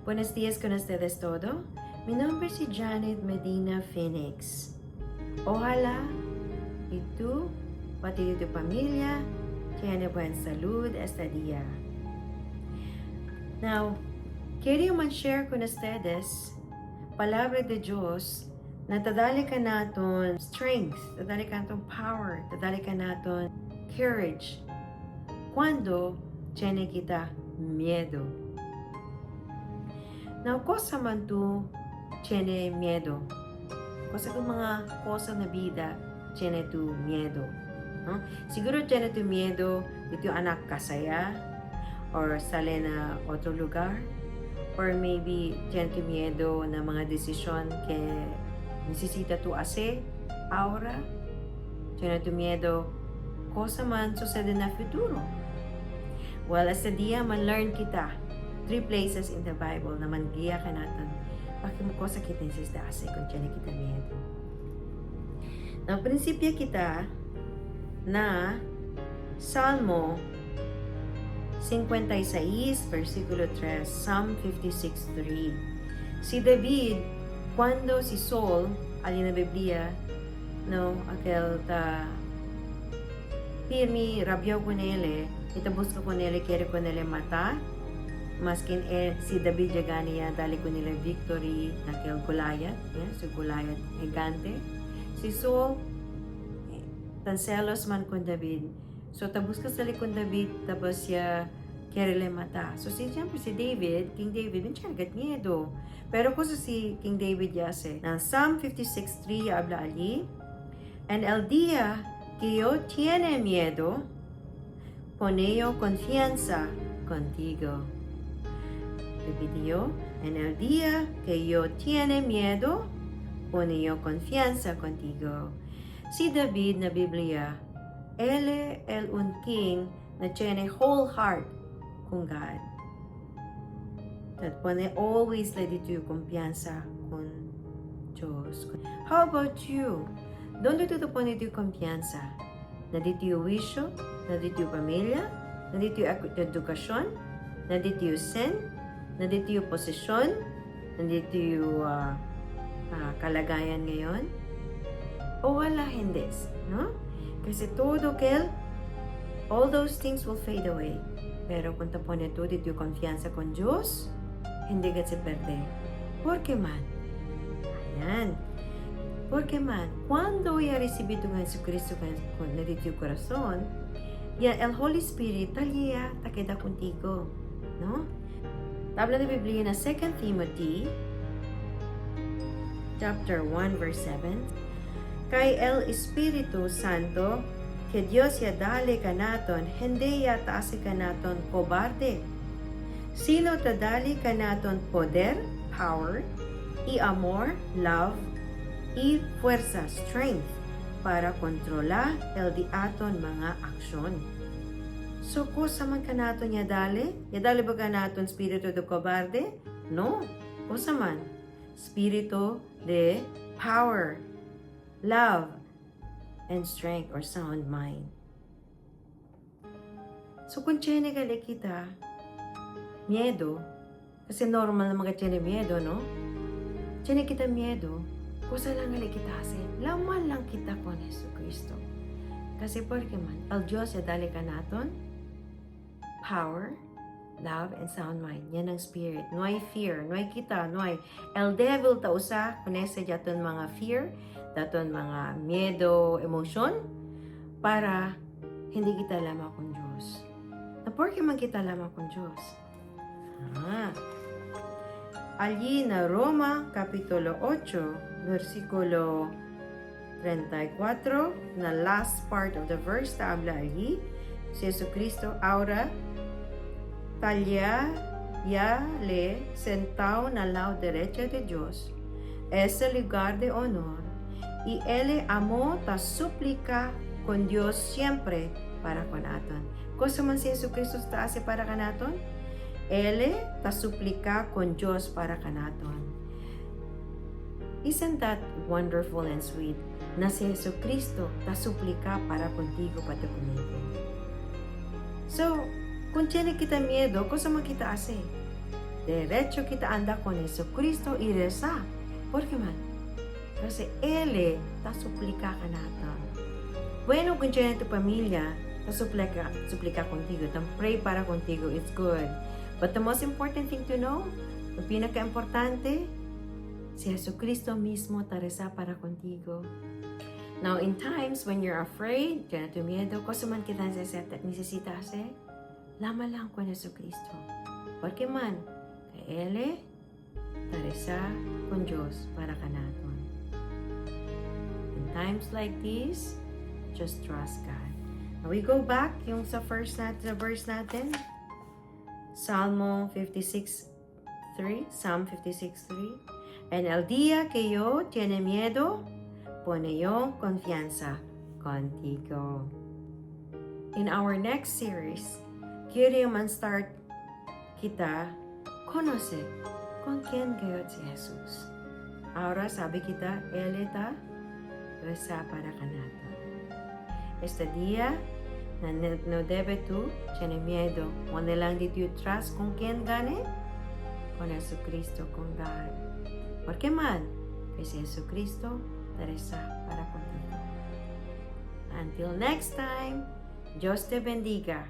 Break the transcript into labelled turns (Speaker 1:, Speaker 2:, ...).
Speaker 1: Buenos días con ustedes todo. Mi nombre es Janet Medina Phoenix. Ojalá y tú, pati tu familia, tiene buena salud este día. Now, quiero man share con ustedes palabra de Diyos na tadali ka naton strength, tadali ka naton power, tadali ka naton courage cuando tiene kita miedo. Now, cosa man tu tiene miedo? Cosa kung mga cosa na vida tiene tu miedo? No? Siguro tiene tu miedo dito anak kasaya or sale na otro lugar, or maybe tiene tu miedo na mga desisyon que necesita tu hacer ahora. Tiene tu miedo cosa man sucede na futuro. Well, este día man learn kita three places in the Bible na man giya ka natin bakit mo cosa kita necesita hacer kung tiene kita miedo. Now, prinsipyo kita na Salmo 56, versikulo 3, Psalm 56:3. Si David, cuando si Saul, ali na Biblia, no, aquel ta pirmi rabio con él, ita busca con él, quiere con él matar, maskin si David yagani ya dali con él victory na kel Goliath, yeah, si Goliath gigante. Si Saul, tan celos man con David. So, ta busca sali con David, tapos siya quiere le mata. So, si, siyempre, si David, King David, din siya gat miedo. Pero kung si King David yase, na Psalm 56:3 habla allí, "En el día que yo tiene miedo, pone yo confianza contigo." Repite yo, "En el día que yo tiene miedo, pone yo confianza contigo." Si David na Biblia, él el un king na tiene whole heart con God. That pone always le dito yung confianza con Diyos. How about you? ¿Dónde tú te pones tu confianza? Na dito yung wisyo? Na dito yung pamilya? Na dito yung edukasyon? Na dito yung sin? Na dito yung posisyon? Na dito yung kalagayan ngayon? O wala, hindi, no? Kasi todo kel, all those things will fade away. Pero kung ta pone tú dito yung confianza con Diyos, hindi ka se perde. ¿Por qué man? Ayan. Porque man, cuando ya recibí tu Jesucristo con dito yung corazón, ya el Holy Spirit talía ta queda contigo, no? Tabla de Biblia na 2 Timothy chapter 1 verse 7. Kay el Espiritu Santo que Dios ya dale kanaton, hindi ya taasi kanaton cobarde, sino tadali kanaton poder, power, y amor, love, y fuerza, strength, para kontrola el di aton mga aksyon. So, kusa man kanaton ya dali? Ya dali ba kanaton spirito de cobarde? No. Kusa man? Spirito de power, love, and strength or sound mind. So, kung tiene gali kita, miedo, kasi normal na mga tiene miedo, no? Tiene kita miedo, kusa lang gali kita kasi, laman lang kita con Jesu Cristo. Kasi porque man, el Diyos ya dali ka naton, power, love, and sound mind. Yan ang spirit. No hay fear, no hay kita, no hay. El devil ta usa, kunese jaton mga fear, daton mga miedo, emotion, para hindi kita lama kung Diyos. Na porque man kita lama kung Diyos. Ah. Allí na Roma, Kapitulo 8, versikulo 34, na last part of the verse, ta habla allí, si Jesucristo ahora talya ya le sentado na lado derecha de Dios, es el lugar de honor, y él amó ta súplica con Dios siempre para con aton. Cosa man si Jesucristo ta hace para kanaton? Él ta suplica con Dios para kanaton. Isn't that wonderful and sweet? Na si Jesucristo ta suplica para contigo pati conmigo. So, kung tiene kita miedo, cosa man kita hace? Derecho kita anda con Jesucristo y reza. Porque man, kasi Ele ta suplica kanata. Bueno, kung dyan tu pamilya, ta suplica, suplica contigo, ta pray para contigo, it's good. But the most important thing to know, ang pinaka-importante, si Jesucristo mismo ta reza para contigo. Now, in times when you're afraid, kaya tu miedo, cosa man kita necesita hacer, lama lang con Jesucristo. Porque man, kay Ele, ta reza con Diyos para kanaton. In times like these, just trust God. Now we go back yung sa first natin, sa verse natin. Salmo 56:3, Psalm 56:3. En el día que yo tiene miedo, pone yo confianza contigo. In our next series, quiero man start kita conoce con quién gayot si Jesus. Ahora sabi kita, Ele ta reza para kanata. Este día, na no debe tú tiene miedo. Pone lang dito yung trust con quién gane? Con Jesucristo, con God. ¿Por qué man? Kasi Jesucristo ta reza para contigo. Until next time, Dios te bendiga.